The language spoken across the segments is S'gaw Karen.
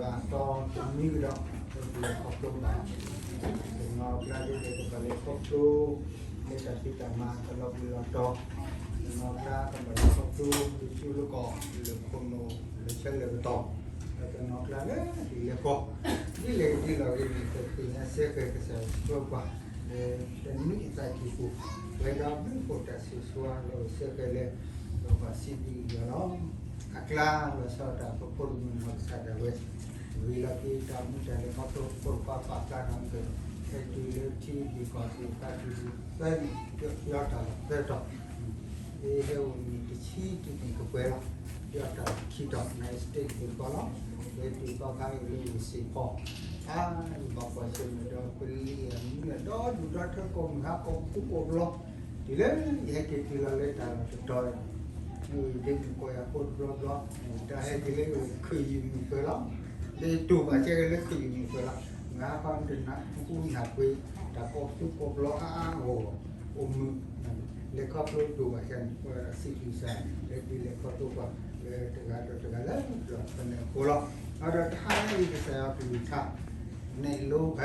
တီတမံၤကဒီး လၢပလဲၤခီဖျိဘၣ်, တနီၤကျါဒ်လဲၣ် ကဘၣ်လဲၤခီဖျိ လၢတၢ်ဖံးတၢ်မၤကလီၤဘှံးလီၤတီၤ, တနီၤကျါကဘၣ်လဲၤခီဖျိ လၢကၠိလၢကီၢ် လၢခိၣ်နူာ် လၢဆၢလၢကတီၢ်, ဒီးတနီၤကျါလၢဟံၣ်လၢဃီ, ဒ်လဲၣ်ဒ်လဲၣ်ဂ့ၤန့ၣ် ပသ့ၣ်ညါစ့ၢ်ကီး ကစၢ်ယွၤဆှၢပှၤ လၢတနံၤအသးကံၢ်ပူၤ, ပှဲၤဒီးဘျုးဖှိၣ်တၢ်ဆိၣ်ဂ့ၤဆိၣ်ဝါလၢအအိၣ်စ့ၢ်ကီးလၢ ပဘၣ်စံးဘျုးက့ၤယွၤလီၤ. အကျါလီၤဆီဒၣ်တၢ် ပဖိတမုၣ်နီၢ်ကစၢ်ဒၣ်ဝဲ, ဂ့ၤလီၤက့ၤတၢ်မူတၢ်လဲၤခီဖျိ ဖိတခွါပာ်ဖျါထီၣ်က့ၤ ဟဲတုၤလၢထံဒံးကီၢ်ဒံး သးတုၤလၢသၢနံၣ် ယီတၢ်လီၢ်သၢတီၤ, ဟဲအိၣ်နံၣ်တဆံတနံၣ်ကပှဲၤလီၤ, ယီတၢ်လီၢ်ခံတီၤ United States ဒံးကီၢ်လီၤ, ဟဲတုၤဘၣ်ခါအံၤလၢဝ့ၢ်စ့ၣ်ဖီ အါ ယဘၣ်ကွၢ်ဆၢၣ်မဲာ်ဒီး ပလံၤအမံၤအဒီဒူၣ်ဒီထၢ ကိးမုၢ်ဟါ ကိးပူၤကိးဘျီ, တုၤလၢယဟဲက့ၤတုၤလီၤလၢတၢ်လီၢ်တတီၤအံၤ, မ့ၢ်ဝံၤဒ့မုၣ်ကိးယၤဖိတဘျီဘျီ, တၢ်ဟဲက့ၤလၢဝ့ၢ်ခုၣ်ယုၢ်မုၢ်ပှဲၤလီၤ, လၢတိၢ်ဘၣ်ကဲက့ၤလၢခုၣ်ယုၢ်မုၢ်ပှဲၤလီၤ, မုၢ်ဟါခီတနၢ်ဟူနၢ်ပှ့ၤ တၢ်ကိးပူၤကိးဘျီအါအါဂီၢ်ဂီၢ်, အိၣ်မုာ် လဲၤခီဖျိတိၢ်ဘၣ်ကဲန့ၣ် ပဝဲဒၣ်စံးဘျုးကစၢ် လၢဒုးလဲၤခီဖျိပှၤ လၢတဂၤဒီးတဂၤလၢပျၢၤဖဲန့ၣ်အဃိလီၤ. ဒီးတဟါညါအံၤ ကစၢ်ယွၤကလုၢ်ကထါ နဲၣ်လိပှၤ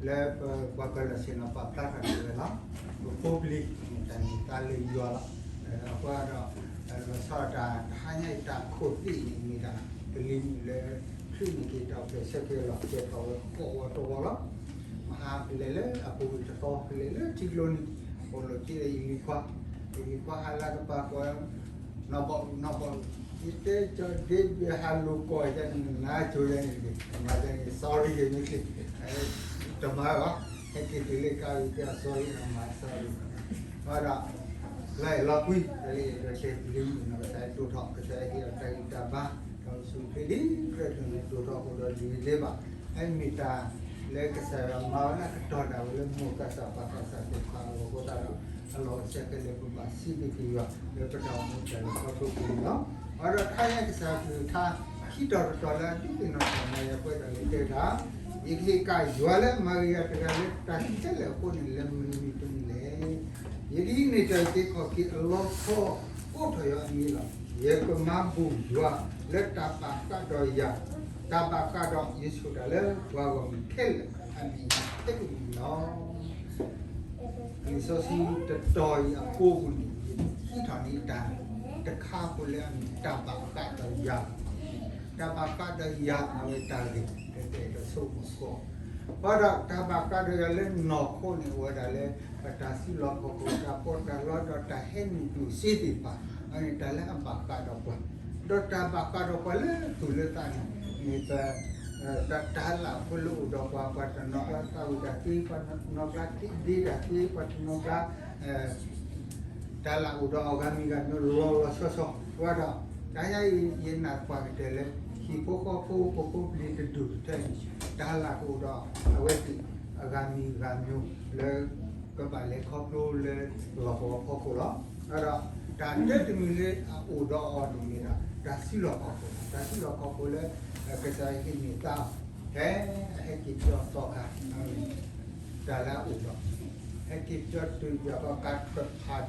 လၢပပှၤကလုာ်စ့ၢ်ကီးပာ်ဖျါထီၣ်ဒၣ်ဝဲလီၤ. ပဖိပလံၤ မ့ၢ်တၢ်န့ၢ်သါလၢယွၤလီၤ. အဃိဒီး လီၤဆီဒၣ်တၢ်တဟါညါအံၤ တၢ်ခိၣ်သ့ၣ်န့ၣ် မ့ၢ်ဒၣ် ပလံၤမုၣ်လၢ ခရံာ်န့ၣ်က့ၤတၢ်အိၣ်ဖျဲၣ်ဆၢက့ၤလီၤ ကဲထီၣ်ဝဲကိးဝီတဝီလီၤ. မဟါပလဲၤလၢအပူၤကွံာ်တသီ ပလဲၤလၢထံကျိနံၤ အိၣ်လီၤက့ၤဒီးယလံၤခွါ, ယလံၤခွါဟးလၢကပၤကိး နီၢ်ဘီၣ် နီၢ်ဘီၣ် ယတဲကၠီဒ့ဘ့ၣ်ဟးလိာ်ကွီၢ်ယၤန့ၣ် နါကိၤယၤန့ၣ်တဂ့ၤ, တမၤယၤန့ၣ် sorry ယမ့ၢ်ချ့, တမၤဘၣ်, ဟဲက့ၤတုၤလၢကါအံၤ ကဲ sorry အမၤ sorry ဘၣ်ဒီး လၢအလီၤကွံ တၢ်လၢယအဲၣ်ဒိးတဲပလံၤမုၣ်နီၢ်ကစၢ်ဒိၣ်ထီၣ် ကစၢ်ဟ့ၣ်အီၤတၢ်ဂံၢ်တၢ်ဘါ ဒီးဆူၣ်ချ့ဒ်ကြၢးဒိၣ်န့ၣ်ဒိၣ်ထီၣ်အဃိဒီး ဒ်န့ၣ်ဒ်ဘၣ်, အမ့ၢ်တၢ်လၢကစၢ်ယွၤမၤဝဲဒၣ်ကတီၢ်ဒၣ်ဝဲလၢမိၢ်ကစၢ်ပၢ်ကစၢ်သ့ၣ်တဖၣ်အဂီၢ်အဃိသတးဒီး အလီၢ်အိၣ်စ့ၢ်ကီးလၢပဘၣ်စံးဘျုးက့ၤယွၤ လၢပတၢ်အိၣ်မူတၢ်လဲၤခီဖျိပူၤန့ၣ်လီၤ. အဃိဒီးတဟါညါကစၢ်ယွၤကလုၢ်ကထါ ခံတီၤတတီၤလၢအဒုးသ့ၣ်နီၣ်ထီၣ်မၤယၤပှဲၤဒီးလၢတဲဝဲဒၣ်, ယကဟ့ၣ်ကဒါယွၤလၢအမၤဂ့ၤယၤတဂၤလၢတၢ်ခံးခဲလၢာ်အဃိန့ၣ် လၢမနုၤမံၤတမံၤလဲၣ်. ယဒ်န့ၣ်တၢ်က့ၤခီၣ်က့ၤအလီခီ ကိးထီၣ်ယွၤအမံၤလီၤ. ယကမၤဘူၣ်ယွၤလၢတၢ်ဘၣ်ဃးဒီးယၤ, တၢ်ဘၣ်ဃးဒီးယဆိၣ်တၢ်လၢပှၤဂီၢ်မုၢ်ခဲလၢာ်အမံၤခဲလၢာ်န့ၣ်လီၤ. လံာ်စီဆှံတတီၤအံၤအပူၤကွံာ်န့ၣ် ယဟံးထီၣ်န့ၢ်တၢ်တခါဖိလၢအမ့ၢ်တၢ်ဘၣ်ဃးဒီးယၤ, တၢ်ဘၣ်ဃးဒီးယၤအဝဲတၢ်ဂ့ၢ် တအဲၣ်ဒိးဆိကမိၣ်သကိး, ဘၣ်ဒီးတၢ်ဘၣ်ဃးဒီးယၤလၢနီၢ်ခိန့ၣ် အိၣ်ဝဲဒၣ်လၢ ပတၢ်စုလီၢ်ခီၣ်ခိၣ် တၢ်ပီးတၢ်လီဒီးတၢ်ဟဲနုာ်ကျိၣ်စ့သ့ၣ်တဖၣ်, အန့ၣ်တၢ်လၢအဘၣ်ဃးဒီးပှၤ, ဒီးတၢ်ဘၣ်ဃးဒီးပှၤလၢသူၣ်လၢသးန့ၣ် မ့ၢ်ပ တၢ်လၢအဖိလၢအိၣ်ဒီးပှၤ, ပှၤတနီၤကျါသးဝံၣ်တၢ်သ့, ပှၤတနီၤကျါသံဒ့တၢ်သ့, ပှၤတနီၤကျါ တၢ်လၢအအိၣ်ဒီးအဂၤမံၤဂၤမံၤလီၤလီၤဆီဆီ, ဝဲဒီး တဟါညါအံၤ ယနာ်သပှၢ်ကတၢၢ်လၢ ဟံၣ်ဖိဃီဖိ ပဖိပလံၤတ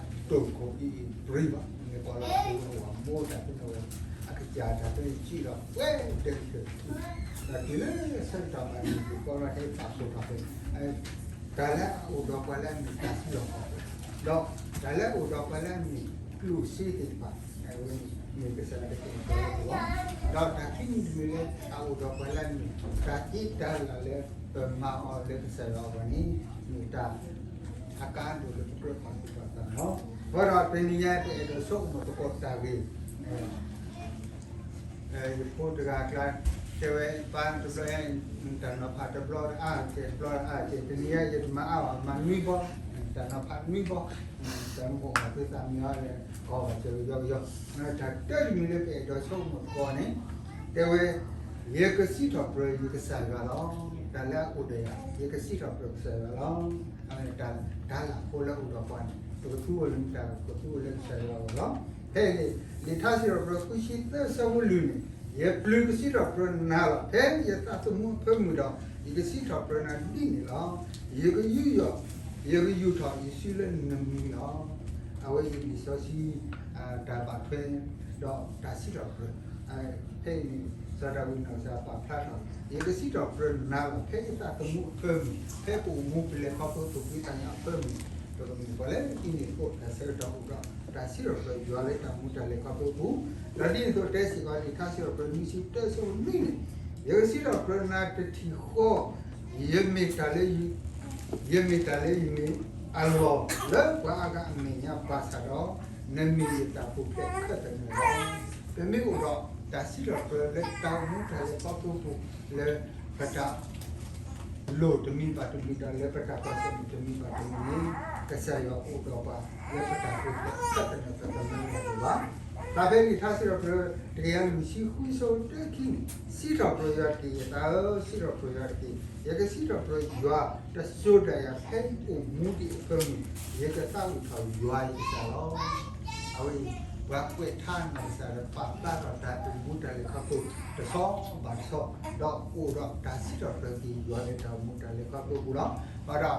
ဒူၣ်တထၢအံၤ တၢ်လၢကအိၣ်ဒီး အဝဲသ့ၣ်အဂၤမံၤဂၤမံၤ လၢ ကဘၣ်လဲၤခီဖျိလၢ လီၢ်ကဝီၤဖီခိၣ်လီၤ. ဒီးတၢ်တၢတမံၤလၢအအိၣ်ဒီးအီၤန့ၣ်မ့ၢ်ဒၣ် တၢ်စုလီၢ်ခီၣ်ခိၣ်, တၢ်စုလီၢ်ခီၣ်ခိၣ်လၢ ကစၢ်ယွၤဟ့ၣ်န့ၢ်သါအီၤ ဖဲအဟဲက့ၤကဒီးသီခါ တၢ်လၢအအိၣ်ဒီး ဟဲက့ၤကဒီးတုၤယွၤကီကါထွဲဖးဒိၣ်ခိၣ်အံၤအံၤ ပြံဘၣ် မ့ၢ်ပှၤလီၤပူၤဝဲဝဲ မိၢ်တၢ်ဖဲန့ၣ်ဝဲ အကစၢ်တၢ်ဖဲန့ၣ်စံၣ်လီၤ ဝဲဒၢးကၢၢ် ဒီးတုၤလၢဆၢကတီၢ်ဘၣ်န့ၣ် ယကီလီၤဟဲပာ်ဖှိၣ်ထီၣ်ဖဲ တၢ်လၢအအိၣ်ဒီးပှၤလၢအမ့ၢ်တၢ်စုလီၢ်ခီၣ်ခိၣ်, ဒီးတၢ်လၢအအိၣ်ဒီးပှၤလၢအမ့ၢ်ကျိၣ်စ့သ့ၣ်တဖၣ်, အဝဲန့ၣ်မ့ၢ်ကစၢ်ယွၤတၢ်ကဲထီၣ်သးလီၤ. ဒီးတၢ်ခံမံၤတမံၤလၢအအိၣ်ဒီးပှၤလၢအမ့ၢ်တၢ်အ့တၢ်လၢ်လၢပမၤအီၤလၢကစၢ်ယွၤအဂီၢ်န့ၣ် မ့ၢ်တၢ်အကါဒိၣ်လၢပကြၢးပာ်သူၣ်ပာ်သးလီၤ. အဃိဒီးတနံၤညါပအဲၣ်ဒိးဆိကမိၣ်သကိးတၢ်ဂ့ၢ် ယဖိတဂၤအကျါ တဲဝဲ ပၢ်တဘျီညါ တၢ်နီၤဖးတဘျီအါကဲ တဘျီအါကဲ တနံၤညါယတမၤအါဘၣ် မၤနွံဘီ, တၢ်နီၤဖးနွံဘီ, တၢ်မ့ၢ်အိၣ်မၤသ့သးမံၤအီၤလဲၣ် ကီဘၣ်စၢၤကယီကယီ, တၢ်တၢတမံၤလၢပအဲၣ်ဒိးဆိကမိၣ်သကိးန့ၣ် တဲဝဲ ယကစံးထီၣ်ပတြၢၤယကစၢ်ယွၤလီၤ. တၢ်လၢအအိၣ်ဒီးယၤ ယကစံးထီၣ်ပတြၢၤကစၢ်ယွၤလီၤ. အဝဲန့ၣ်တၢ်လၢအဖိလၢအိၣ်ဒီးပှၤန့ၣ် ပကသူဝဲလၢမတၤ ပကသူဝဲလၢကစၢ်ယွၤအဂီၢ်လီၤ. ဖဲအံၤန့ၣ် လံာ်ထါစံးထီၣ်ပတြၢၤ ဃုဆံသၢ ဆၢဖိလွံၢ်န့ၣ် ယပျုၤကစံးထီၣ်ပတြၢၤနၤလီၤ. ဖဲယသးသမူအဖၢမုၢ်ဒီး ယကစံးထီၣ်ပတြၢၤနၤဒ်န့ၣ်လီၤ. ယကယူးယီၣ် ယကယူာ်ထီၣ်ယစုလၢနမံၤလီၤ. အဝဲအံၤလံာ်စီဆှံ တၢ်ဘၣ်ထွဲ ဒီးတၢ်စံးထီၣ်ပတြၢၤ ဖဲအံၤန့ၣ် စီၤဒၤဝံးနီၢ်ကစၢ်ပာ်ဖျါထီၣ်, ယကစံးထီၣ်ပတြၢၤနၤလီၤ. ဖဲယသးသမူအဖၢမုၢ်, ဖဲပအိၣ်မူပလဲၤခီဖျိပူၤကွံာ်တၢ်ညၣ်အဖၢမုၢ်, ပကမ့ၢ်ပှၤလၢဟံးန့ၢ်အဃိတၢ်ဆၢကတီၢ်အိၣ်ဒီး တၢ်စံးထီၣ်ပတြၢၤယွၤလၢတၢ်မူတၢ်လဲၤခီဖျိပူၤ, ဒီးဒ်န့ၣ်အသိးတဲစ့ၢ်ကီးလံာ်ထါစံးထီၣ်ပတြၢၤနွံဆံတၢအဆၢဖိနွံန့ၣ်, ယကစံးထီၣ်ပတြၢၤနၤတထံၣ်ဃီ, ယမ့ၢ်တၢ်လၢ ယမ့ၢ်တၢ်လၢယမ့ၢ်အလီၢ်လၢပှၤအါဂၤအမဲာ်ညါဘၣ်ဆၣ်ဒီး, နမ့ၢ်ယတၢ်ပူၤဖျဲးခဲလၢာ်လီၤ. ပမ့ၢ်အိၣ်ဒီးတၢ်စံးထီၣ်ပတြၢၤလၢတၢ်အိၣ်မူတၢ်လဲၤခီဖျိပူၤလၢ ပတၢ် လိၣ်တမံၤဘၣ်တမံၤဒီးလၢပတၢ်ကွၢ်ဆၢၣ်မဲာ်တမံၤဘၣ်တမံၤန့ၣ်, ကစၢ်ယွၤအိၣ်ဒီးပှၤလၢပတၢ်ပူၤဖျဲးခဲလၢာ်လီၤ. တမ့ၢ်လၢၤဘၣ်. ဖဲလံာ်ထါစံးထီၣ်ပတြၢၤ တကယၤလွံၢ်ဆံဃုအဆၢဖိတၢခံန့ၣ်, စံးထီၣ်ပတြၢၤယွၤတက့ၢ်, ယသးဧၢ, စံးထီၣ်ပတြၢၤယွၤတက့ၢ်. ယကစံးထီၣ်ပတြၢၤယွၤတစိၤဒၣ်ယၤ ဖဲယအိၣ်မူဒံးအဖၢမုၢ်, ယကသးဝံၣ်ထီၣ်ယွၤယကစၢ်လီၤ. အဝဲအံၤ ပှၤကွဲးထါနီၢ်ကစၢ်ဒီးပာ်ဖျါထီၣ်တၢ်အိၣ်မူတၢ်လဲၤခီဖျိ တဆီဘၣ်တဆီ, ဒီးအိၣ်ဒီးတၢ်စံးထီၣ်ပတြၢၤက့ၤယွၤလၢတၢ်အိၣ်မူတၢ်လဲၤခီဖျိအပူၤလီၤ.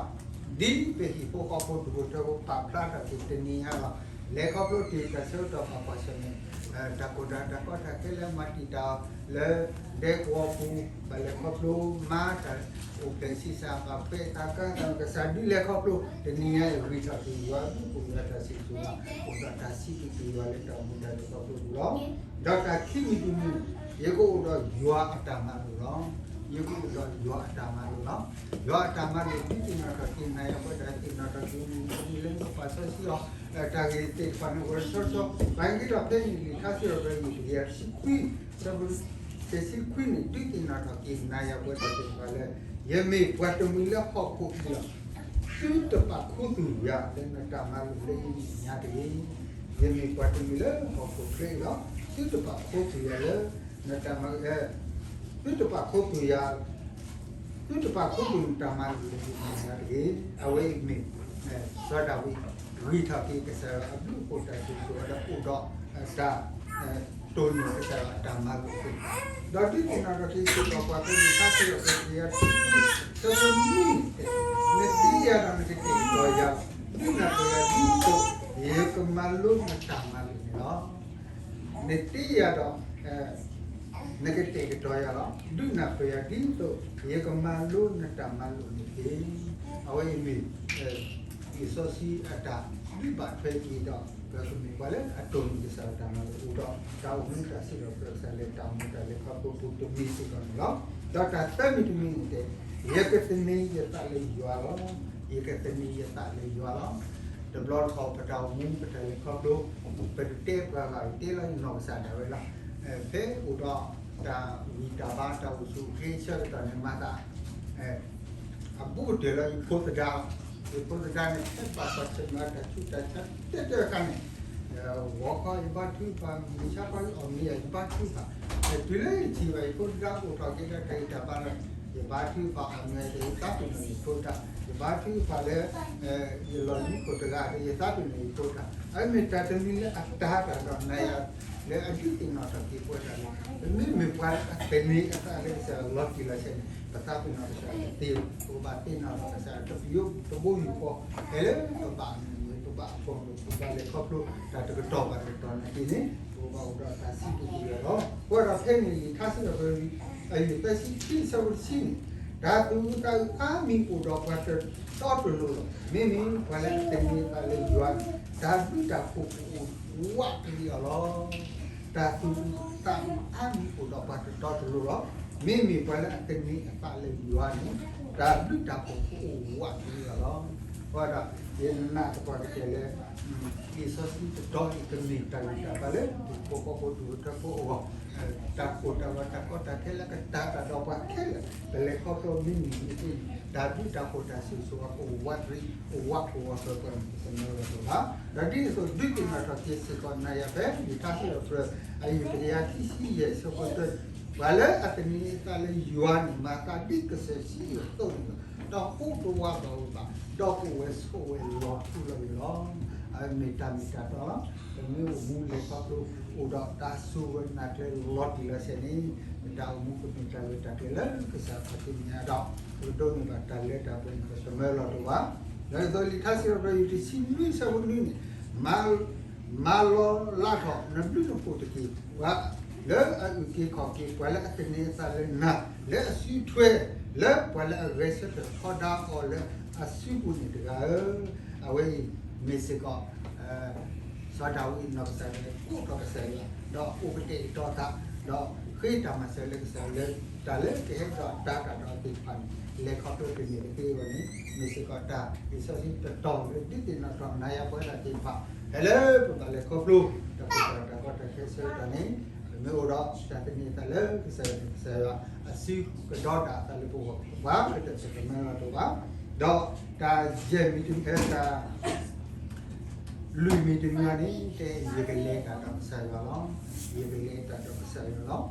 ဒီး ဒ်ပဟံၣ်ဖိဃီဖိဒိၣ်ဖိထၢဖိပာ်ဖျါထီၣ်က့ၤတနံၤညါလီၤ. လဲၤခီဖျိတ့ၢ်တၢ်ဆၢကတီၢ်ဘၣ်ကွၢ်ဆၢၣ်မဲာ်, တၢ်ကိၢ်တၢ်ဂီၤတၢ်ကီတၢ်ခဲလၢမၤတံာ်တာ်အီၤလၢ ဒဲကဝီၤပူၤ, ဘၣ်လဲၤခီဖျိမၤတၢ်အိၣ်ဖျဲၣ်ဆံးစၢ် ဘၣ်ဖှဲးတၢ်ကါတၢ် ကစၢ်ဒုးလဲၤခီဖျိ တနံၤညါအံၤ ဂံၢ်ထီၣ်က့ၤယွၤအဘျုးအဖှိၣ်ယွၤတၢ်စံၣ်စိၤလီၤ. အိၣ်ဒီးတၢ်စံးဘျုးက့ၤယွၤလၢတၢ်အိၣ်မူတၢ်လဲၤခီဖျိအပူၤလီၤ. ဒီးတၢ်ခံမံၤတမံၤ, ယကအိၣ်ဒီးယွၤအတၢ်မၤလိာ်လီၤ. ယကအိၣ်ဒီးယွၤအတၢ်မၤလိာ်လီၤ. ယွၤအတၢ်မၤလိာ် ဒုးသ့ၣ်နီၣ်ထီၣ်က့ၤနၤယၤ ပဝဲဒၣ်သ့ၣ်နီၣ်ထီၣ်က့ၤမုၢ်မုၢ်လၢပပာ်စီဆှံအီၤ တၢ်ဂ့ၢ်သ့ၣ်တဖၣ်န့ၣ် အိၣ်ဒီးဆီဆီ, ဘၣ်ဟဲက့ၤဒီးဖဲန့ၣ် လံာ်ထါစံးထီၣ်ပတြၢၤ တကယၤတဆံခွံ, တဆံခွံန့ၣ် ဒုးသ့ၣ်နီၣ်ထီၣ်က့ၤနၤယၤပဝဲဒၣ်သ့ၣ်တဖၣ်လၢ ယမ့ၢ်ပှၤတမှံၤလၢဟီၣ်ခိၣ်ချၢအံၤလီၤ. သုတပာ်ခူသူၣ်ယၤလၢနတၢ်မၤလိာ်လၢယမဲာ်ညါတဂ့ၤ. ယမ့ၢ်ပှၤတမှံၤလၢဟီၣ်ခိၣ်ချၢအံၤလီၤ. သုတပာ်ခူသူၣ်ယၤလၢ နတၢ်မၤ သုတပာ်ခူသူၣ်ယၤ သုတပာ်ခူသူၣ်နတၢ်မၤလိာ်လၢယမဲာ်ညါတဂ့ၤ. အဝဲအံၤမ့ၢ် စီၤဒၤဝံး ဂံၢ်ထီၣ်က့ၤကစၢ်ယွၤအဘျုးအဖှိၣ်တၢ်စံၣ်စိၤအီၤဒီးအိၣ်ဒီးတၢ် တိၢ်န့ၢ်ကစၢ်ယွၤအတၢ်မၤလိာ်အဃိ, ဒီးဒုးသ့ၣ်နီၣ်ထီၣ်က့ၤစ့ၢ်ကီးပှၤဖဲလံာ်ထါစံးထီၣ်ပတြၢၤ တကယၤတဆံခွံ အဆၢဖိနွံန့ၣ်, နတ့ယၤဒီးနကတဲာ်ကတီၤယၤ, ဒုးနၢ်ပၢၢ်ယၤဒ်သိး ယကမၤလိနတၢ်မၤလိာ်န့ၣ်လီၤ. နတ့ယၤဒီး နကတဲာ်ကတီၤယၤလီၤ. ဒုးနၢ်ပၢၢ်ယၤဒ်သိး ယကမၤလိနတၢ်မၤလိာ်န့ၣ်တက့ၢ်. အဝဲအံၤမ့ၢ် လံာ်စီဆှံအတၢ်ဒုးဘၣ်ထွဲက့ၤဒီး ပကမ့ၢ်ပှၤလၢအတိၢ်န့ၢ်ကစၢ်ယွၤတၢ်မၤလိာ် အိၣ်ဒီးတၢ်အိၣ်မူတၢ်စံးထီၣ်ပတြၢၤကစၢ်လၢတၢ်အိၣ်မူတၢ်လဲၤခီဖျိပူၤတမံၤစ့ၢ်ကီးန့ၣ်လီၤ. ဒီးတၢ်သၢမံၤတမံၤန့ၣ်တဲ ယကသန့ၤယသးလၢယွၤလီၤ. ယကသန့ၤယသးလၢယွၤလီၤ. တဘျီတခီၣ်ပတၢ်အိၣ်မူပတၢ်လဲၤခီဖျိ ပတတဲပှၤဂၤ ယတဲလီၤယနီၢ်ကစၢ်ဒၣ်ဝဲလီၤ. ဖဲအိၣ်ဒီးတၢ်ဂံၢ်တၢ်ဘါ တၢ်အိၣ်ဆူၣ်အိၣ်ချ့အဆၢကတီၢ်န့ၣ် မၤသး အဘူးကတၢၢ်လၢယဖိသဒါလီၤ. ယဖိသဒါန့ၣ် ဖဲဘၣ်ကွၢ်ဆၢၣ်မဲာ်တၢ်ဆူးတၢ်ဆါတဲတၢ်တခါန့ၣ်, ဂီၤခီယဘါထုကဖၣ်, မုၢ်ဆါခီယအီၣ်မ့ၤယၤ ယဘါထုကဖၣ်, တုၤလၢယထံၣ်ဘၣ်ယဖိသဒါအိၣ်ထီၣ်က့ၤဒီးတၢ်ဂံၢ်တၢ်ဘါလီၤ, ယဘါထုကဖၣ်အီၣ်မ့ၤ ယသးပ့ၤနီၣ်ယဖိသဒါ, ယဘါထုကဖၣ်လၢ ယလီၢ်လံၤခိၣ်တဂၤဒီး ယသးပ့ၤနီၣ်ယဖိသဒါ, အမ့ၢ်တၢ်တမံၤလၢအတၤတၢ်ဒီးနၤယၤ လၢအဒုးသ့ၣ်နီၣ်ထီၣ်က့ၤပဝဲဒၣ်လၢ ပမ့မ့ၢ်ပှၤလၢအသန့ၤအသးလၢကစၢ်ယွၤလီၤတံၢ်လီၤဆဲးန့ၣ် ပသးပ့ၤနီၣ်ကစၢ်ယွၤတသ့ဘၣ်. ပကဘၣ်သ့ၣ်နီၣ်ထီၣ်ကစၢ်ယွၤတဘိယူၢ်ဃီ, ဖဲလၢပဘၣ်မုာ်မုာ် ပဘၣ်အဖှီၣ်မုာ် ပဘၣ်လဲၤခီဖျိတၢ်တကတီၢ်ဘၣ်တကတီၢ်နာ်က့န့ၣ် ပကဘၣ်အိၣ်ဒီးတၢ်စံးဘျုးကစၢ်ယွၤလီၤ. ပဝဲဒၣ်ဖဲန့ၣ် လံာ်ထါစံးထီၣ်ပတြၢၤ အယုၢ်သၢဆံခံ အဆၢဖိတဆံန့ၣ်, တၢ်သူၣ်အုးသးအုးအါမံၤအိၣ်ဒီးပှၤတတီတလိၤလီၤ. မ့မ့ၢ်ပှၤလၢအသန့ၤအသးလၢယွၤန့ၣ် တၢ်ဘျုးတၢ်ဖှိၣ်ကအိၣ်ဝးတရံးအီၤလီၤ. တၢ်သူၣ်အုးသးအုးအါမံၤအိၣ်ဒီးပှၤတတီတလိၤလီၤ. မ့မ့ၢ်ပှၤလၢအသန့ၤအသးလၢယွၤန့ၣ် တၢ်ဘျုးတၢ်ဖှိၣ်ကအိၣ်ဝးတရံးအီၤလီၤ. အဃိဒီး ယနာ်သပှၢ်ကတၢၢ်လၢ လံာ်စီဆှံတတီၤအံၤ ကမ့ၢ်တၢ်ဂံၢ်တၢ်ဘါလၢ ပဖိဃီဖိဒိၣ်ထၢဖိအဂီၢ်, တၢ်ကိၢ်တၢ်ဂီၤတၢ်ကီတၢ်ခဲလၢကတၤတၢ်ဒီးပှၤခဲလၢာ် ပလဲၤခီဖျိမ့ၢ်န့ၢ်မ့ၢ်သ့န့ၣ် တၢ်ဘျုးတၢ်ဖှိၣ်တၢ်စံၣ်စိၤအကအိၣ်ဝးတရံး အိၣ်ဝးကဝီၤဃၢၤပှၤန့ၣ် ပသန့ၤလီၤတအိၣ်ဘၣ်. ဒီးဒ်န့ၣ်အသိး ဒုးသ့ၣ်နီၣ်ထီၣ်က့ၤစ့ၢ်ကီးနၤယၤဖဲ လံာ်ထါစံးထီၣ်ပတြၢၤ အယုၢ်တကယၤခံဆံယဲၢ် အဆၢဖိတၢ ပှၤလၢအသန့ၤအသးလၢယွၤန့ၣ် မၤသးဒ်ကစၢၢ်ဆံးအသိးန့ၣ်လီၤ. တဟူးတဝးဘၣ်ဝဲဘၣ်, ဒီးကအိၣ်ဝဲဆိးဝဲလီၤထူလီၤယိာ်လီၤ. အမ့ၢ်တၢ်မ့ၢ်တၢ်တီလီၤ. ပမ့ၢ်အိၣ်မူလဲၤခီဖျိ အိၣ်ဒီးတၢ်စူၢ်ဝဲနာ်ကျဲလီၤတံၢ်လီၤဆဲးန့ၣ် ပတၢ်အိၣ်မူကမ့ၢ်တၢ်ရဲၣ်တၢ်ကျဲၤလၢကစၢ်ခီၣ်ထံးမဲာ်ညါဒီး ပကဒိးန့ၢ်ဘၣ်တၢ်လၢတၢ်ပှဲၤန့ၣ် ပဆၢမၢလီၤတအိၣ်ဘၣ်. ဒီးဒ်သိးလံာ်ထါစံးထီၣ်ပတြၢၤ ယုၢ်တဆံနွံ အဆၢဖိနွံန့ၣ်, မၤလီၤလးထီၣ်နဘျုးနဖှိၣ်တက့ၢ်. ပှၤ လၢအအုၣ်က့ၤခီၣ်က့ၤ ပှၤလၢအသန့ၤအသးလၢနၤ လၢအစုထွဲ လၢပှၤလၢအဂဲၤဆၢထၢၣ်ထီဒါအီၤလၢအစုပူၤန့ၣ်တဂၤဧၢ, အဝဲအံၤမ့ၢ်စ့ၢ်ကီး စီၤဒၤဝံးနီၢ်ကစၢ်ဒၣ်ဝဲ ကိးထီၣ်ကစၢ်ယွၤ ဒီးအိၣ်ကတဲာ်ကတီၤသး ဒီးဃ့တၢ်မၤစၢၤလၢကစၢ်ယွၤလၢ တၢ်လၢကဟဲဒီးတၤတၢ်ဒီးသ့ၣ်တဖၣ်န့ၣ် လဲၤခီဖျိတန့ၢ်တသ့အဂီၢ်န့ၣ် မ့ၢ်စ့ၢ်ကီးတၢ်လံာ်စီဆှံတတီၤလၢဒုးသ့ၣ်နီၣ်ထီၣ်နၤယၤပဝဲဒၣ်သ့ၣ်တဖၣ် ဖဲလၢပဘၣ်လဲၤခီဖျိ တၢ်ကီတၢ်ခဲဆၢကတီၢ်န့ၣ် ပမ့ၢ်အိၣ်ဒီးတၢ်သန့ၤအသးလၢကစၢ်ယွၤန့ၣ် ကစၢ်ယွၤအစုကဒီးဒၣ်အသးလၢပဂီၢ် ပှၤကတၢၢ်တမၢလီၤတအိၣ်ဘၣ်. ဒီးတၢ်ယဲၢ်မံၤတမံၤ တၢ် လွံၢ်မံၤတမံၤန့ၣ် တဲယကလဲၤတၢ်ဒီးကစၢ်ယွၤလီၤ. ယကလဲၤတၢ်ဒီးကစၢ်ယွၤလီၤ. လံာ်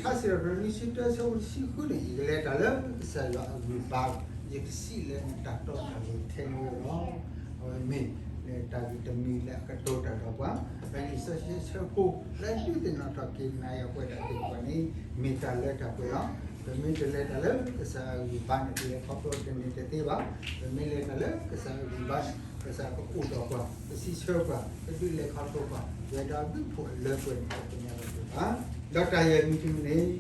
ထါစံးထီၣ်ပတြၢၤ နွံဆံတၢ ဆၢဖိတဆံဃုန့ၣ် ယကလဲၤတၢ်လၢကစၢ်ယွၤအဂံၢ်ဘါလီၤ. ယကစံးလၢနတၢ်တီတၢ်လိၤထဲန့ၣ်လီၤ. အဝဲမ့ၢ်တၢ်ဂ့ၢ်တမံၤလၢအကတိၤတၢ်ဒီးပှၤ လၢလံာ်စီဆှံဆၢဖိလၢဒုးသ့ၣ်နီၣ်ထီၣ်က့ၤနၤယၤပဝဲဒၣ်သ့ၣ်တဖၣ်န့ၣ် မ့ၢ်တၢ်လၢတၢ်ပှဲၤလီၤ. ပမ့ၢ်တလဲၤတၢ်လၢကစၢ်အဂံၢ်ဘါန့ၣ် ပလဲၤခီဖျိတန့ၢ်တသ့ဘၣ်. ပမ့ၢ်လဲၤတၢ်လၢကစၢ်အဂံၢ်ဘါန့ၣ် ကစၢ်ကအိၣ်ဒီးပှၤ ကစံးဆၢပှၤ ကဒုးလဲၤခီဖျိပှၤ ယဲဒီးဒုးဖိးအလၢပှဲၤန့ၣ် ပသ့ၣ်ညါလီၤတအိၣ်ဘၣ်. ဒီးတၢ်ယဲၢ်မံၤတမံၤန့ၣ်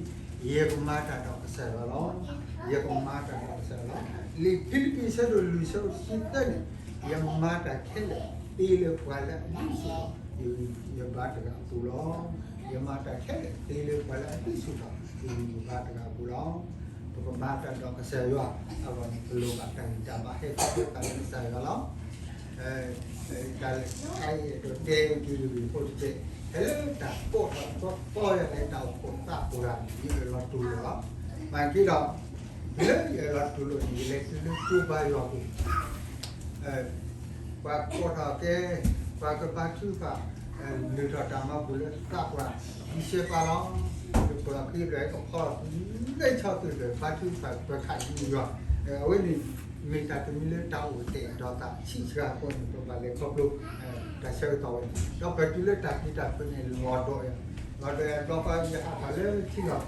ယကမၤတၢ်ဒီးကစၢ်ယွၤလီၤ. ယကမၤတၢ်ဒီးကစၢ်ယွၤလီၤ. လံာ်ဖံလံးပံၤ ဆၢဒိၣ်လွံၢ် ဆၢဖိတဆံသၢန့ၣ် ယမၤတၢ်ခဲလၢာ်သ့လၢပှၤလၢအဒုးဆူၣ်ထီၣ် ယဂံၢ်ယဘါတဂၤအပူၤလီၤ. ယမၤတၢ်ခဲလၢာ်သ့လၢပှၤလၢအဒုးဆူၣ်ထီၣ် ယဂံၢ်ယဘါတဂၤအပူၤလီၤ. ပကမၤတၢ်ဒီးကစၢ်ယွၤ အဂီၢ်န့ၣ် ပလိၣ်ဘၣ်တၢ်ဂံၢ်တၢ်ဘါ ဟဲခီဖျိသးလၢကစၢ်ယွၤလီၤ. တၢ်လၢအအဲၣ်ဒိးတဲက့ၤယဂ့ၢ်ဖိတက့ၢ်, ဖဲလၢတၢ်ကိးထီၣ်ကီယၤလၢတၢ်အိၣ်ဖှိၣ်သးပှၢ်န့ၣ် ယအၢၣ်လီၤတူၢ်လိာ်လီၤ. မၤက့ၤဒီး လၢယအၢၣ်လီၤတူၢ်လိာ်န့ၣ် ယလဲၤတုၤလၢကၠိဘါယွၤပူၤ ပှၤကိးထီၣ်ကဲ ပှၤကဘါထုကဖၣ် လုၢ်ထီၣ်တၢ်မၤဘူၣ်လၢသးပှၢ် ယဆှၢပာ်လီၤ. ယပှၤဃ့ဘျဲၣ်ကဖီလီၤ လၢဆီသုးဘျဲၣ် ဘါထုကဖၣ်ပှၤခးယံယွၤ အဝဲန့ၣ် မ့ၢ်တၢ်တမံၤလၢတၢ်အိၣ်တဲာ်ဒီးသးဆံးစှၤအဃိန့ၣ် ပဘၣ်လဲၤခီဖျိ တၢ်ဆၢကတီၢ်ဝဲန့ၣ် ဒီးပတုၤလၢတၢ်ပျံၤတၢ်ဖုးန့ၣ် လီၤဒိးယၤ လီၤဒိးယၤ ဘျီဃီယ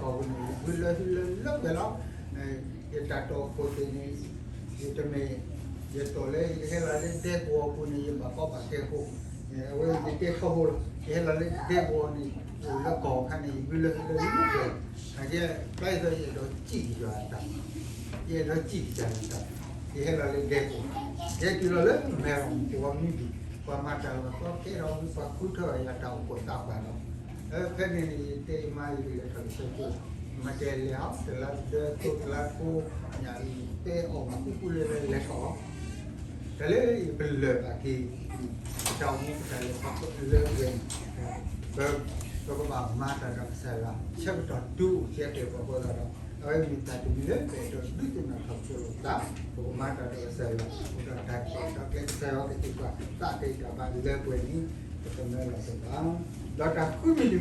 ဟးထီၣ်လၢထံလီၢ်ကီၢ်ပူၤန့ၣ် ယဘုလၢလၢလၢဝဲလီၤ. ယတၢ်တိာ်ခိၣ်သ့ၣ်န့ၣ် ယတမ့ၢ် ယတိာ်လၢယကဟဲလီၤလၢဒဲကဝီၤပူၤန့ၣ် ယဘၣ်ကီဘၣ်ခဲအဃိ အဝဲယတဲထီဘိလီၤ. ယဟဲလီၤလၢဒဲကဝီၤန့ၣ် အိၣ်လၢကီၢ်ခါန့ၣ် ယဘုလၢလၢလၢဝဲလီၤ. အကဲ ဘျီယဲသိး ယအဲၣ်ဒိးစံးယွၤအတၢ် ယအဲၣ်ဒိးစံးယွၤအတၢ် ယဟဲလီၤလၢဒဲကဝီၤ ယတုၤလီၤလၢမဲၢ်အီၤ ပဝီမံဘံၣ် ပှၤမၤတၢ်လီၤသီကဲထီၣ်ဝံၤ ပှၤဃုထၢအီၤယၤတၢ်အိၣ်ဖှိၣ်သးပှၢ်လီၤ. ဖဲန့ၣ်န့ၣ် ယတဲယမါ ယကလဲၤထီၣ်ကဆၢကၠိ မၤတဲလဲၤဟီ တလါတဒၢသိးတလါဖိ ညၣ်အံၤတဲအီၣ်မး ကူကူလဲၤလဲၤထီၣ် တၢ်လၢယပလၢၢ်ဘၣ်က့ၤ ပတၢ်အိၣ်မူပတၢ်လဲၤခီဖျိလၢအဝဲန့ၣ် ပ ပကဘၣ်မၤတၢ်ဒီးကစၢ်ယွၤ ဆၢကတီၢ်တုၤအိၣ်ကဲကဲပှၤဃိသတးဒီး အဝဲမ့ၢ်တၢ်တမံၤလၢပအဲၣ်ဒိးဒုးသ့ၣ်နီၣ်ထီၣ်ဆိလိာ်သး ပကမၤတၢ်ဒီးကစၢ်ယွၤ အိၣ်ဒီးတၢ်ကဲထီၣ်ကျဲကစၢ်ယွၤကဟ့ၣ်ပှၤ သးကဟ့ၣ်တၢ်ဘၣ်လၢပှဲၤန့ၣ် ပကမၢလီၤသးဘၣ်. ဒီးတၢ်ဃုမံၤတမံၤ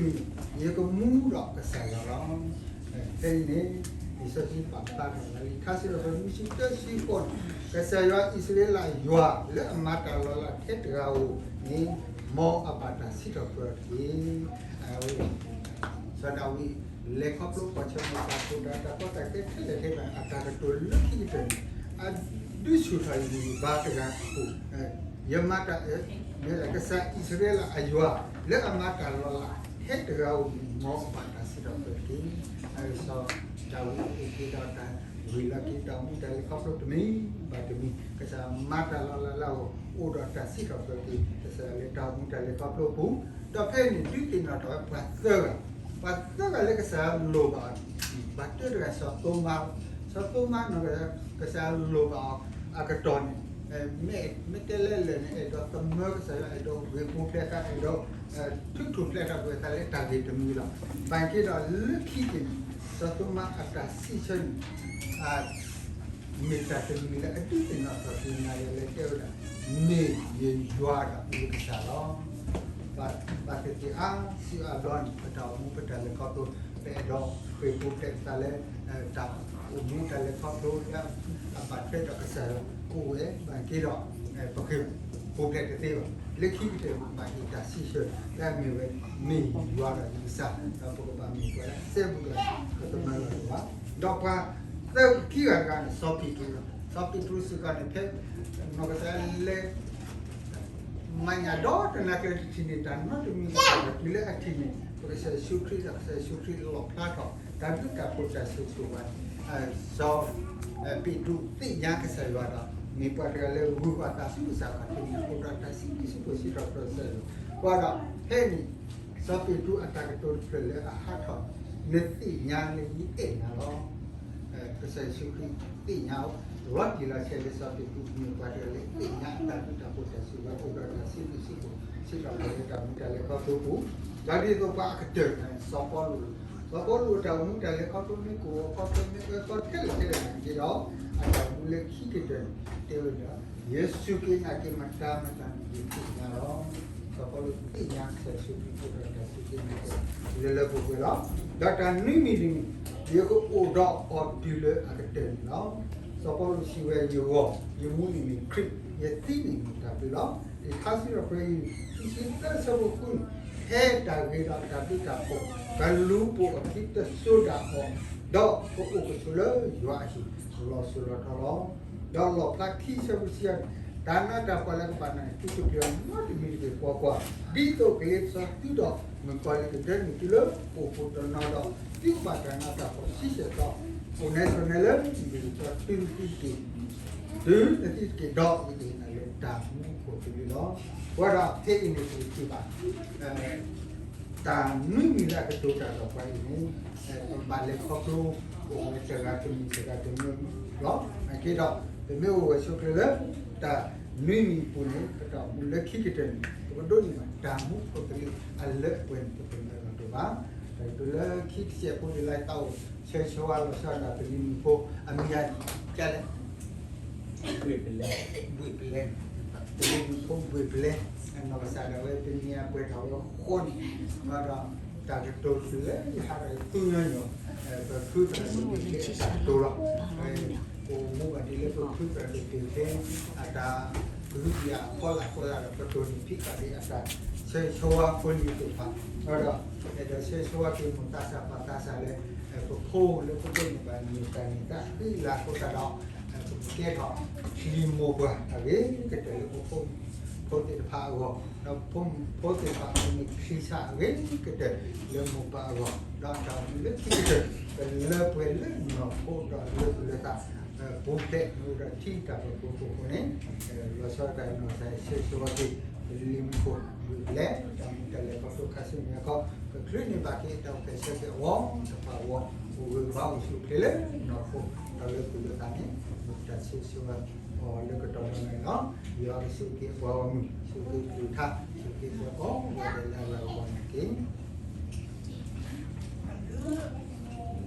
ယကမူဒီးကစၢ်ယွၤလီၤ. ဖဲအံၤန့ၣ် လံာ်စီဆှံပာ်ဖျါထီၣ်လံ ထါစံးထီၣ်ပတြၢၤ နွံဆံတၢ ဆံဃိးန့ၣ် ကစၢ်ယွၤအံၣ်စရ့လးယွၤ လၢအမၤတၢ်လီၤလးထဲတဂၤဧိၤန့ၣ် မ်အဘၣ်တၢ်စံးထီၣ်ပတြၢၤတက့ၢ်. အဝဲ စီၤဒၤဝံး လဲၤခီဖျိပှၤဆၢမုၢ်လၢ်အဃိဒီး တၢ်ကီတၢ်ခဲခဲလၢာ်ခဲဆ့ အတၢ်ကတိၤလၢခံကတၢၢ်န့ၣ် အဒုးဆူၣ်ထီၣ်ယဂံၢ်ယဘါတဂၤအပူၤ ယမၤတၢ် မ့ၢ်လၢကစၢ်အံၣ်စရ့လးအယွၤ လၢအမၤတၢ်လီၤလးထဲတဂၤဧိၤန့ၣ် မ်အဘၣ်တၢ်စံးထီၣ်ပတြၢၤတက့ၢ်. စီၤဒၤဝံးအိၣ်က့ၤဒီးတၢ်ဂ့ၢ်လီၤက့ၤ တၢ်အိၣ်မူတၢ်လဲၤခီဖျိတမံၤဘၣ်တမံၤ ကစၢ်မၤတၢ်လီၤလးလၢအဂီၢ် အိၣ်ဒီးတၢ်စံးထီၣ်ပတြၢၤက့ၤ ကစၢ်လၢတၢ်အိၣ်မူတၢ်လဲၤခီဖျိအပူၤ ဒီးဖဲန့ၣ်ဒုးသ့ၣ်နီၣ်ထီၣ်ဝဲပှၤသၢဂၤ ပှၤသၢဂၤလၢကစၢ်လိၣ်ဘၣ်အီၤ ဘၣ်တၢတဂၤစီၤသိမါ စီၤသိမါန့ၣ် ကစၢ်လိၣ်ဘၣ်အီၤအကတီၢ်န့ၣ် မ့ၢ်တဲလဲၣ်လဲၣ်န့ၣ် အဲၣ်ဒိးသမၢကစၢ်ယွၤ အဲၣ်ဒိးဂ့ၤပူၤဖျဲးဃာ် အဲၣ်ဒိး ထုးထူၣ်ဖျဲးထီၣ်ကွံာ်အသးလၢတၢ်ဂ့ၤတမံၤလီၤ. ဘၣ်က့ၤဒီးလၢခံက့ၤန့ၣ် စီၤသိမါအတၢ်စံးဆၢန့ၣ် မ့ၢ်တၢ်တမံၤလၢအဒုးသ့ၣ်နီၣ်ထီၣ်က့ၤနၤယၤလၢတဲဝဲဒၣ် မ့ၢ်ယယွၤဒီးယကစၢ်လီၤ. ဘၣ်သ့ၣ်သ့ၣ်အါစုအါဘျီန့ၣ် ပတၢ်အိၣ်မူပတၢ်လဲၤခီဖျိ ပအဲၣ်ဒိးဃ့ၢ်ပူၤဖျဲးပသးလၢ တၢ်အိၣ်မူတၢ်လဲၤခီဖျိလၢအဘၣ်ထွဲဒီးကစၢ်ယွၤအိၣ်ဝဲ ဘၣ်က့ၤဒီး ပဃ့ၢ်ပူၤဖျဲးတသ့ဘၣ်. လၢခံကတၢၢ်ပကဘၣ်ဟ့ၣ်တၢ်စံးဆၢ လၢအမ့ၢ်ဝဲ မ့ၢ်ယွၤဒီးယကစၢ် ဒီးပကဘၣ်မ့ၢ်ပှၤလၢအစဲဘူးဒီး ပတမၤလီၤတအိၣ်ဘၣ်. ဒီးပှၤသၢခံဂၤတဂၤန့ၣ် စီၤပ့းတရူးလီၤ. စီၤပ့းတရူးစ့ၢ်ကီးန့ၣ် ဖဲနီၢ်ကစၢ်လၢ မၤညၣ်ဒီတနၤကျၢၤတထံၣ်န့ၣ် တၢ်နီတမံၤကစၢ်ဒီးတုၤလၢအထံၣ်န့ၣ် ကစၢ်ယ့ၣ်ၡူးခရံာ်ဒီး ကစၢ်ယ့ၣ်ၡူးခရံာ်လီၣ်ဖျါထီၣ် တၢ်ဘျုးတၢ်ဖှိၣ်တၢ်စံၣ်စိၤဝဲ, စီၤပ့းတရူးသ့ၣ်ညါကစၢ်ယွၤဒီး မ့ၢ်ပှၤတဂၤလၢဂုၤဂၤသးဆူကစၢ်ခီၣ်ထံးန့ၣ် အိၣ်ဒီးတၢ်စံးဘျုးစံးဖှိၣ်စံးထီၣ်ပတြၢၤကစၢ်ယွၤ, ပှၤဒီးဖဲန့ၣ် စီၤပ့းတရူးအတၢ်ကတိၤတဖျၢၣ်လၢအဟးထီၣ်, နသ့ၣ်ညါလၢယအဲၣ်နၤလီၤ. ကစၢ်ယ့ၣ်ၡူးခရံာ်သ့ၣ်ညါလီၤတံၢ်လီၤဆဲးလၢစီၤပ့းတရူးမ့ၢ်ပှၤတဂၤလၢသ့ၣ်ညါအတၢ်ဘျုးတၢ်ဖှိၣ်တၢ်စံးဘျုး အိၣ်ဒီးတၢ်စံးဘျုးစံးဖှိၣ် စံးထီၣ်ပတြၢၤလၢတၢ်မူတၢ်လဲၤခီဖျိပူၤ, ဒီးဒ်သိးပှၤအကတၢၢ်န့ၣ် စီၤပီလူး, စီၤပီလူးအတၢ်အိၣ်မူတၢ်လဲၤခီဖျိမ့ၢ်ကအိၣ်ခီဖျိမ့ၢ်အၢကီခဲလၢာ်ခဲလၢာ်န့ၣ်က့ဒီး အတၢ်အိၣ်မူလၢခံကတၢၢ်န့ၣ် တဲဝဲဒၣ် ယစူၢ်က့ၤနာ်က့ၤမတၤမတၤန့ၣ် ယသ့ၣ်ညါလီၤ. စီၤပီလူးသ့ၣ်ညါကစၢ်ယ့ၣ်ၡူးခရံာ်အိၣ်ဒီးတၢ်စူၢ်က့ၤနာ်က့ၤလၢလၢပှဲၤပှဲၤလီၤ. ဒီးတၢ်နွံမံၤတမံၤ ယကအိၣ်ဒီးအီၤတုၤလၢအကတၢၢ်န့ၣ်လီၤ. စီၤပီလူးစံးဝဲ ယဂီၢ်, ယမူးန့ၣ်မ့ၢ်ခရံာ်, ယသံန့ၣ်မ့ၢ်တၢ်ဘျုးလီၤ. လံာ်ထါစံးထီၣ်ပတြၢၤ ခံဆံသၢဆၢဖိဃုန့ၣ်, ဖဲတၢ်ဂ့ၤဒီးတၢ်ဘျုးတၢ်ဖှိၣ် ကလူၤပိာ်အခံတစိၤဒၣ်အီၤ, ဒီးကအိၣ်ကဆိးလၢယွၤအဟံၣ် လီၤစိၤလီၤထီလီၤ. ဒီးလီၣ်ဖျါခံဆၢဖိဆံယဲၢ်န့ၣ်, တၢ်နးတၢ်ဖှီၣ်လၢကဘၣ်နၤန့ၣ် သုတပျံၤအီၤနီတမံၤတဂ့ၤ ကွၢ်ကွၢ်, ဒ်သိးကလ့ပစီသုဒီးမုၣ်ကီၤလံၢ်ကဒၢန့ၣ်တုၤလၢအိၣ်ဖှိၣ်တနီၤဒီး သုကဘၣ်တၢ်နးတၢ်ဖှီၣ်ဆံဆဲၣ်သီ, အိၣ်နဲဆိးနဲလၢမုၢ်ကတီၢ်တုၤနသံတက့ၢ်, တုၤနသံတက့ၢ်ဒီး ယကဟ့ၣ်နၤလၢတၢ်မူခိၣ်ကလံၤလီၤ. ပဝဲဒၣ်ဖဲအံၤန့ၣ် ပကထံၣ်ဘၣ် တၢ်နွံမံၤလၢအကတိၤတၢ်ဒီးပှၤအံၤန့ၣ်, ပဘၣ်လဲၤခီဖျိအိၣ်ဝဲတဂၤတမံၤတဂၤတမံၤလီၤ. နာ်က့ဒီး ပမ့ၢ်အိၣ်ဝဲဆိးကျၢၤလၢ တၢ်နွံမံၤအပူၤန့ၣ် ပတၢ်အိၣ်မူလၢခံကတၢၢ်န့ၣ် ပကဒိးန့ၢ်ဘၣ်တၢ်မူခိၣ်ကလံၤအလၢအပှဲၤန့ၣ် ပတမၤလီၤတအိၣ်ဘၣ်. တၢ်ကတိၤလၢခံတစဲးဖိဒ်လၢသးအိၣ်ဆၢဂ့ၤဆၢဝါလီၤဆီဒၣ်တၢ် ပလံၤမုၣ်ဖိအမံၤ ကလဲၣ် ဘှ့ၣ်ပလဲ, ဘှ့ၣ်ပလဲ, ပလံၤမုၣ်ဖိဘှ့ၣ်ပလဲ, နီၢ်ကစၢ်ဒၣ်ဝဲတနံၤအပှဲၤထီၣ်ဝဲဃိးနံၣ်, ဒီးတၢ်ကတိၤတဖျၢၣ်လၢယဟးထီၣ်သူညီညီ, ပဖုသရၣ်ဒိၣ်က့ၤချ့အတၢ်ကတိၤလီၤ. ပအိၣ်မူဘၣ်ဒ်လၢပဖုသရၣ်ဒိၣ်က့ၤချ့ အတၢ်ကဟုကယာ်အဖီလာ်အဃိသတးဒီး ပဒိးန့ၢ်ဖံးဃာ်က့ၤအတၢ်ဆၢဂ့ၤဆၢဝါဖိလံၤသ့ၣ်တဖၣ်, ဒီးအဲၣ်ဒိးဆၢဂ့ၤဆၢဝါက့ၤမိၢ်သးစၢ်ပၢ်သးစၢ်လၢ ပဖိလၢပဒိးန့ၢ်ဘၣ်မ့ၢ်တၢ်န့ၢ်သါဃံလၤအဃိသတးဒီး ပကကဲထီၣ် ပျံၤမိၢ်ပှၢ်အဂ့ၤကတၢၢ်လၢပဖိမုၣ်ဖိသ့ၣ်တဖၣ်အဂီၢ်, ဒီးဖိသ့ၣ်တဖၣ်ကမ့ၢ်ချံစၢ်အဂ့ၤကတၢၢ်လၢမိၢ်ပၢ်အဂီၢ်, ဒီးတၢ်အိၣ်မူလၢခံကတၢၢ် ပလၢပှဲၤလၢနီၢ်ခိဒီးလၢပလၢသး ပူၤဖျဲးမ့ၢ်အိၣ်ဒီးထံတၢ်ပၢၢ်ဖိအဃိန့ၣ်, လီၤဆီဒၣ်တၢ်နီၢ်ကစၢ်ဆၢဂ့ၤဆၢဝါက့ၤ ပလံၤမုၣ်ဖိဘှ့ၣ်ပလဲ, တၢ်မူတၢ်လဲၤခီဖျိခါဆူညါခီ ကချုးန့ၢ်ဘၣ်က့ၤတၢ်အိၣ်ဖျဲၣ်ဆၢက့ၤအဝီတဖၣ်အဂီၢ်, အိၣ်ဂ့ၤဘၣ်အိၣ်ဆူၣ်အိၣ်ချ့လၢနီၢ်ခိ ဒီးလၢပလၢသးန့ၣ် မ့ၢ်တၢ်ဆၢဂ့ၤဆၢဝါအီၤလၢကတီၢ်လၢနံၤလီၤ. ယွၤကဆိၣ်ဂ့ၤက့ၤပှၤဂီၢ်မုၢ်, ဆိၣ်ဂ့ၤက့ၤကလုၢ်ကထါ, ဆိၣ်ဂ့ၤက့ၤပှၤကိးဂၤဒဲးလၢအလၤကပီၤန့ၣ်တက့ၢ်.